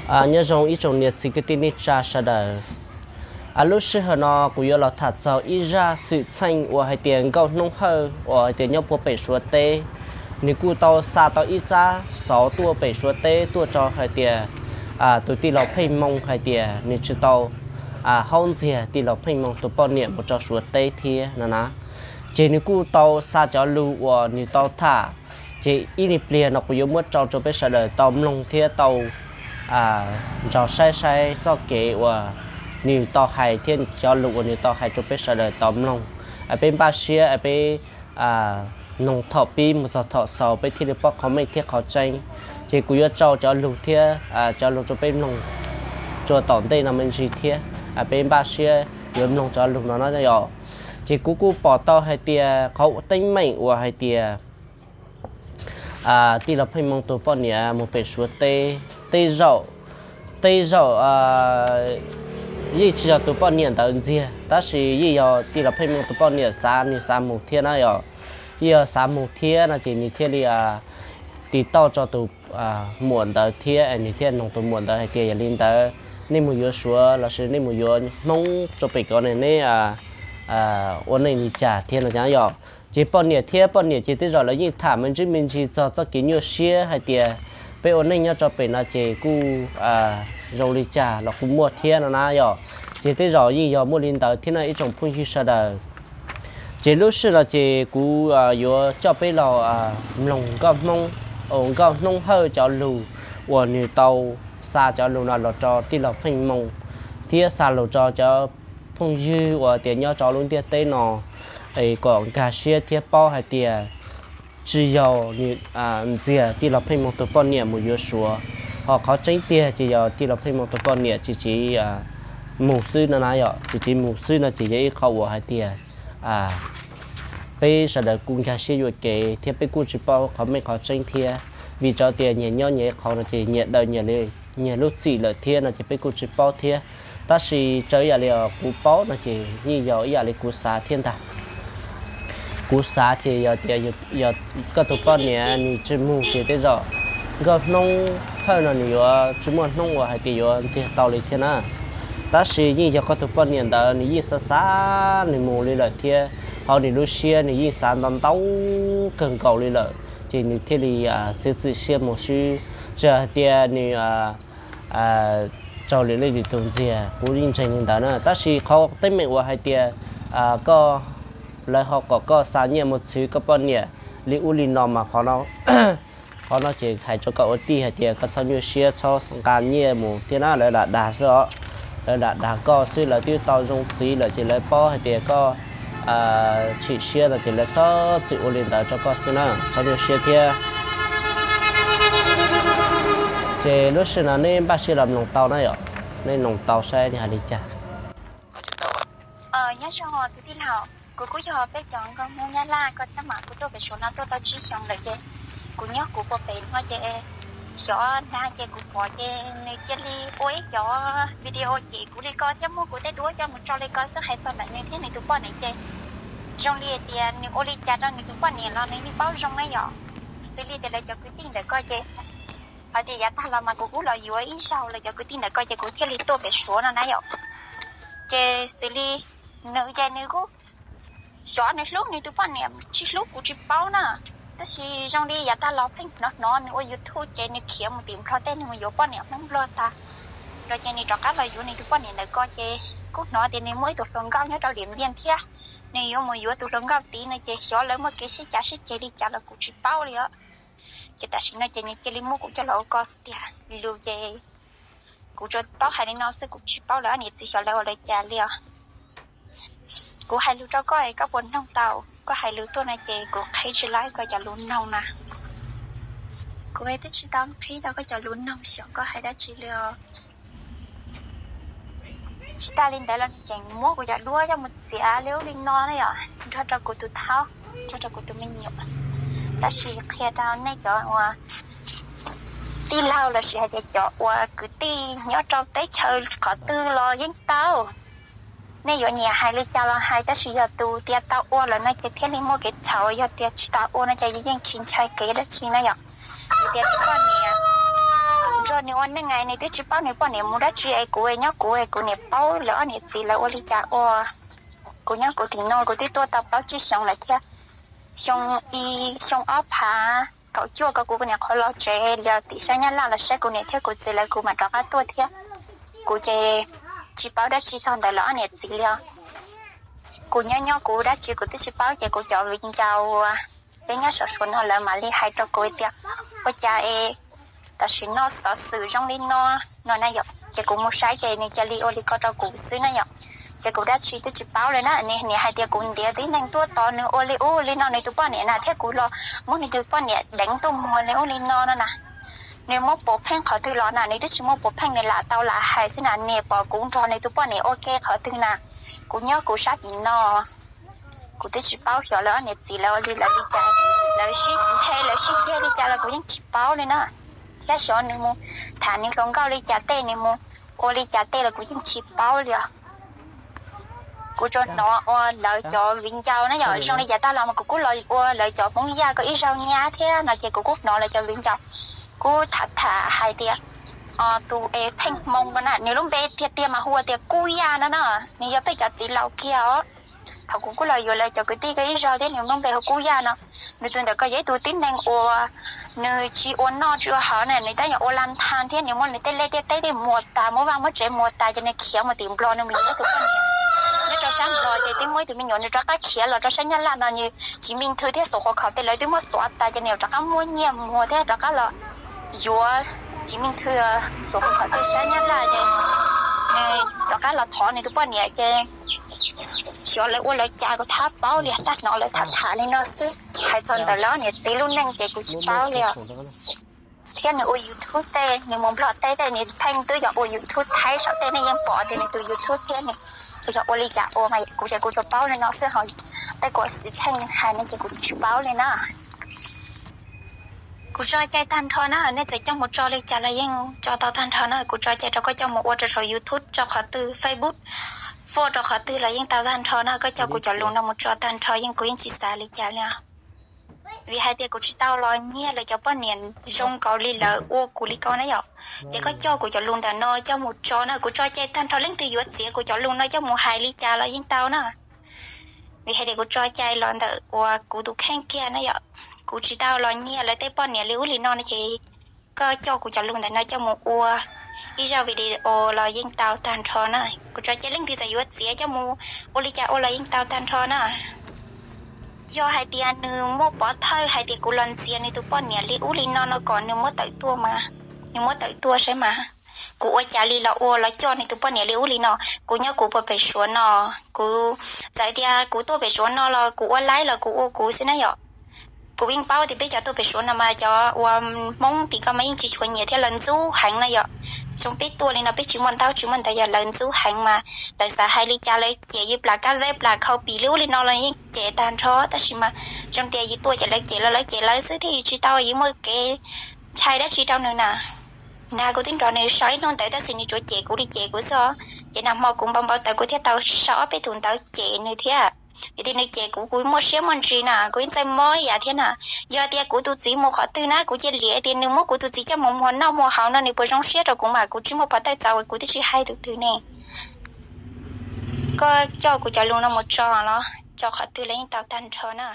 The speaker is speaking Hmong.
Nyob zoo ib tsoom niam txiv kwv tij neej tsa sawv daws. Lub sij hawm no kuv yuav los tham txog ib zaj xwm txheej uas hais tias Nkauj Hnub Hawj uas hais tias nyob puag pem Suav teb, nws kuj tau xa tau ib tsab xov tuaj pem Suav teb tuaj rau hais tias tus tij laug Pheej Hmoo hais tias nws tsis tau haub ntxiag tij laug Pheej Hmoo tus poj niam mus rau Suav teb thiab no na. Ces nws kuj tau xa cov lus uas nws tau tham, ces ib pliag no kuv yuav muab rau rau peb sawv daws tau mloog thiab tau nrog saib saib txoj kev uas nws tau hais thiab cov lus uas nws tau hais rau peb sawv daws tau mloog. Peb npaj siab peb noog thaum pib mus txog thaum xaus peb thiaj li paub qhov meej thiab qhov tseeb. Ces kuv yuav rau cov lus thiab cov lus rau peb mloog rau tom ntej no me ntsis thiab, peb npaj siab yuav mloog cov lus no na yom. Ces kuv kuj pom tau hais tias qhov teeb meem uas hais tias tij laug Pheej Hmoo tus poj niam mus pem Suav teb, tej zaum, tej zaum yeej tsis yog tus poj niam ntawd ntxiag, tab sis yeej yog tij laug Pheej Hmoo tus poj niam xav, nws xav mus thiab na yom. Yeej yog xav mus thiab no ces nws thiaj li tiv tauj rau tus muam ntawd thiab nws thiaj noog tus muam ntawd hais tias yog li ntawd nej mus yuav Suav lossis nej mus yuav Hmoob rau pem ko ne, neb ua neej li cas thiab no yom. Ces poj niam thiab poj niam ces tej zaum lawv yeej tham me ntsis me ntsis txog txoj kev nyuaj siab hais tias peb ua neej nyob rau pem no ces kuj zoo li cas los kuj muaj thiab no na yom. Ces tej zaum yeej yog muaj li ntawd thiab no ib tsoom phooj ywg sawv daws. Ces lub sij hawm no ces kuv yuav coj peb los mloog Nkauj Hmoob, Nkauj Hnub Hawj cov lus uas nws tau xa cov lus no los rau tij laug Pheej Hmoo thiab xa lus rau cov phooj ywg uas tias nyob rau lub ntiaj teb no kom nkag siab thiab paub hais tias tsis yog nws ntxiag tij laug Pheej Hmoo tus poj niam mus yuav Suav, ho qhov tseeb tiag ces yog tij laug Pheej Hmoo tus poj niam tsis tsiv mus xwb no na yom. Tsis tsiv mus xwb no ces yog ib qho uas hais tias peb sawv daws kuj nkag siab yuam kev thiab peb kuj tsis paub qhov meej qhov tseeb thiab, vim rau tias nyias nyob nyias ib qho no ces nyias daws nyias lub txim lawm thiab no ces peb kuj tsis paub thiab. Tab sis raws ib yam li kuv paub no ces yeej yog ib yam li kuv xav thiab ntag. Kuv xav ces yog tias yog koj tus poj niam nws tsis mus ces tej zaum Nkauj Hnub Hawj no nws yuav tsis muaj hnub uas hais tias yuav ntxiag tau li thiab na. Tab sis yeej yog koj tus poj niam ntawd nws yeej xav xav nws mus li lawm thiab, ho nws lub siab nws yeej xav ntau ntau kawg nkaus li lawm, ces nws thiaj li txiav txim siab mus xwb. Tsis hais tias nws raug lwm leej lwm tus ntxiag, kuv yeej ntseeg li ntawd na. Tab sis qhov teeb meem uas hais tias koj, lawv ho kom koj xa nyiaj mus txhwv koj poj niam li ub li no mas qhov no ces hais rau koj ua tij hais tias koj txhob nyuaj siab txhob nqa nyiaj mus thiab na, lawv lam dag xwb os. Lawv lam dag koj xwb, lawv twb tau zoo txiv lawm ces lawv paub hais tias koj chim siab no ces lawv txhob txwm ua li ntawd rau koj xwb na, txhob nyuaj siab thiab. Ces lub sij hawm no neb npaj siab los mloog tau na yom, nej mloog tau saib nws hais li cas. Nyob zoo tus tij laug, kuv kuj yog peb cov nkauj Hmoob Nyab Laj, koj thiab mas kuv tuaj pem Suav no tuaj tau tsib xyoos lawm ces kuv nyob kuv puag pem no ces xyov nag ces kuv pom ces nws cia li ua ib cov video ces kuv li ko thiab muab kuv tej duab coj mus tso li ko xwb. Hais txog ntawm nws thiab nws tus poj niam ces zoo li tias nws ua li cas rau nws tus poj niam los nws yeej paub zoo na yom. Xws li tias lawv cov kwv tij ntawm ko ces hais tias yav tag los mas kuv kuj los yuav ib zaug lawv cov kwv tij ntawm ko ces kuv thiaj li tuaj pem Suav no na yom. Ces xws li nws ces nws kuj xyov nws hlub nws tus poj niam tsis hlub kuv tsis paub na, tab sis zoo li yav tag los pheej hnov hnov nws ua YouTube ces nws khiav mus tim Nplog teb nws mus yuav poj niam Hmoob Nplog tag los ces nws rov qab los yuav nws tus poj niam ntawm ko ces kuj hnov tias nws muaj ib tug hluas nkauj nyob rau Diam Npiaj thiab, nws yuav mus yuav tus hluas nkauj tid no ces xyov lawv muaj kev sib cav sib ceg li cas los kuv tsis paub li os. Ces tam sim no ces nws cia li muab kuv coj los ua ko xwb tiag lus ces kuv tsuas paub hais li no xwb, kuv tsis paub lawv ob niam txiv xyov lawv ua li cas li os. Kuv hais lus rau koj es koj puas mloog tau? Koj hais lus tuaj no ces kuv qhib tsis laib koj cov lus noog na. Kuv twb tsis tau qhib tau koj cov lus noog xyov koj hais dab tsi li os. Tsis tas li ntawd los nws tseem muab kuv cov duab coj mus txiav li ub li no na yom, nrog rau kuv tus thaub, nrog rau kuv tus me nyuam. Tab sis qhia rau nej cov uas tij laug lossis hais tias cov uas kwv tij nyob rau teb chaws qhov twg los yeej tau. Nej yuav nyiam hais li cas los hais, tab sis yog tus tias tau ua lawm no ces thiaj li muaj kev txhaum, yog tias tsis tau ua no ces yeej tsis ntshai kev dab tsi na yom. Vim tias tus poj niam nrog Nws ua neej nws twb tsis paub nws poj niam mus dab tsi es kuv nyob kuv es kuv niam paub lawv ob niam txiv lawv ua li cas ua. Kuv nyob kuv tim no kuv twb tuaj tau plaub tsib xyoos lawm thiab. Xyoo ib xyoo ob phav kaum cuaj ko kuv niam qhuav los tsev los tim sab Nyab Laj los saib kuv niam thiab kuv txiv lawv kuv mam rov qab tuaj thiab. Kuv ces tsis paub dab tsi txog ntawm lawv ob niam txiv li os. Kuv nyob nyob kuv dab tsi kuv twb tsis paub ces kuv cov viv ncaus uas peb nyob saum Suav no lawv mam li hais rau kuv tias ua cas es tam sim no xov xwm zoo li no no na yom. Ces kuv mus saib ces nws cia li ua li ko rau kuv xwb na yom. Ces kuv dab tsi twb tsis paub li na, nws niaj hais tias kuv ntiav tib neeg tuaj tos nws ua li ub li no, nws tus poj niam na thiab kuv los muab nws tus poj niam deev tuaj muag li ub li no no na. Nws muab puas pheej qhov twg los na, nws twb tsis muab puas pheej, nws lam tau lam hais xwb na, niaj pom kuv nrog nws tus poj niam ua ke qhov twg na. Kuv nyob kuv sab tim no, kuv twb tsis paub xyov lawv ob niam txiv lawv ua li lawv li cas, lawv sib nthe lawv sib ceg li cas los kuv yeej tsis paub li na. Thiab xyov nws mus tham nws hluas nkauj li cas tej, nws mus ua li cas tej los kuv yeej tsis paub li os. Kuv tsuas hnov ua lawv cov viv ncaus na yom, zoo li cas tag los mas kuv kuj los ua lawv cov Hmoob Yaj ko ib zaug nyab thiab no ces kuv kuj hnov lawv cov viv ncaus kuj tham tham hais tias tus es Pheej Hmoo ko na, nws lub npe tiag tiag mas hu ua tias Kub Yaj no na, nws yog peb cov txiv laus kiag os. Thaum kuv kuj los yuav lawv cov kwv tij ko ib zaug thiab nws lub npe hu Kub Yaj no. Nws tus ntawm ko yog ib tug tib neeg uas nws tsis ua noj tsis ua haus na, nws tab yog ua la ntha thiab nws muab nws tej liaj tej teb tej muag tas, muab vaj muab tsev muag tas ces nws khiav mus tim Nplog, nws mus yuav ib tug poj niam nyob rau sab Nplog ces twb muaj ib tug me nyuam, nws rov qab khiav los rau sab Nyab Laj no, nws tsiv me ntxhw thiab xuv qhuav khaum tej lawv twb muab xuav tas ces nws rov qab muab nyiaj muag thiab rov qab los yuav tsiv me ntxhw, xuv qhuav khaum tej sab Nyab Laj ces nws rov qab los thov nws tus poj niam ces xyov lawv ua lawv cas kuv tsis paub li, tsuas hnov lawv tham tham li no xwb. Hais txog ntawm lawv niam txiv lub neej ces kuv tsis paub li os. Thiab nws ua YouTube tej, nws mus Nplog teb tej, nws pheej twb yog ua YouTube Thaib saum tej, nej yeej pom tias nws tus YouTube thiab nws yog ua li cas ua mas kuv ces kuv tsuas paub li no xwb, ho tej kuv xwm txheej hais no ces kuv tsis paub li na. Kuv tso cai tag nrho na, nej txawm coj mus tso li cas los yeej tso tau tag nrho na. Kuv tso cai rau koj coj mus ua rau saum YouTube rau qhov twg, Facebook fo rau qhov twg los yeej tau tag nrho na. Koj coj kuv cov lus no mus tso tag nrho yeej kuv yeej tsis xav li cas li. Vim hais tias kuv tsis tau los nyiag lawv cov poj niam zoo nkaus li lawv ua kuv li ko na yom. Ces koj coj kuv cov lus ntawm no coj mus tso na, kuv tso cai tag nrho, leej twg yuav txiav kuv cov lus no coj mus hais li cas los yeej tau na. Vim hais tias kuv tso cai los ntawm uas kuv tus kheej kiag na yom. Kuv tsis tau los nyiag lawv tej poj niam li ub li no no ces koj coj kuv cov lus ntawm no coj mus ua ib zaj video los yeej tau tag nrho na. Kuv tso cai, leej twg txawm yuav txiav coj mus ua li cas ua los yeej tau tag nrho na. Yog hais tias nws muaj pov thawj hais tias kuv los ntxias nws tus poj niam li ub li no no kom nws muab tawm tuaj mas nws muab tawm tuaj saib mas. Kuv ua cas li los ua los coj nws tus poj niam li ub li no. Kuv nyob kuv puag pem Suav no, kuv txawm tias kuv tuaj pem Suav no los kuv ua laib los kuv ua kuv xwb na yom. Kuv yeej paub tias peb cov tuaj pem Suav no mas cov uas Hmoob tim ko mas yeej tsis tshua nyiam thiab, lawv ntxub heev no yom. Xyoo peb tuaj li no peb tsis muaj ntaub tsis muaj ntawv, yog lawv ntxub heev mas lawv xav hais li cas lawv cem, yus plam kab veb plam khau pim li ub li no los yeej cem tag nrho. Tab sis mas zoo tias yus tuaj ces lawv cem los lawv cem lawv xwb thiab yus tsis tau yus muaj kev ntshai dab tsi rau nws na. Nag kuv twb nrog nws so ib hnub ntawd tab sis nws tsuas cem kuv li cem kuv xwb os. Ces nag hmo kuv npau npau taws kuv thiaj tau so ob peb tus ntawv cem nws thiab. Vim tias nws cem kuv kuv muaj siab muaj ntsws na, kuv yeej txawj mob ib yam thiab na. Yog tias kuv tus txiv mus qhov twg na kuv cia li liam tias nws muab kuv tus txiv coj mus muag noj muag haus no nws puas zoo siab rau kuv mas kuv tsis muaj pov thawj txaus kuv twb tsis hais tus twg ne. Koj coj kuv cov lus no mus tso los tso qhov twg los yeej tau tag nrho na.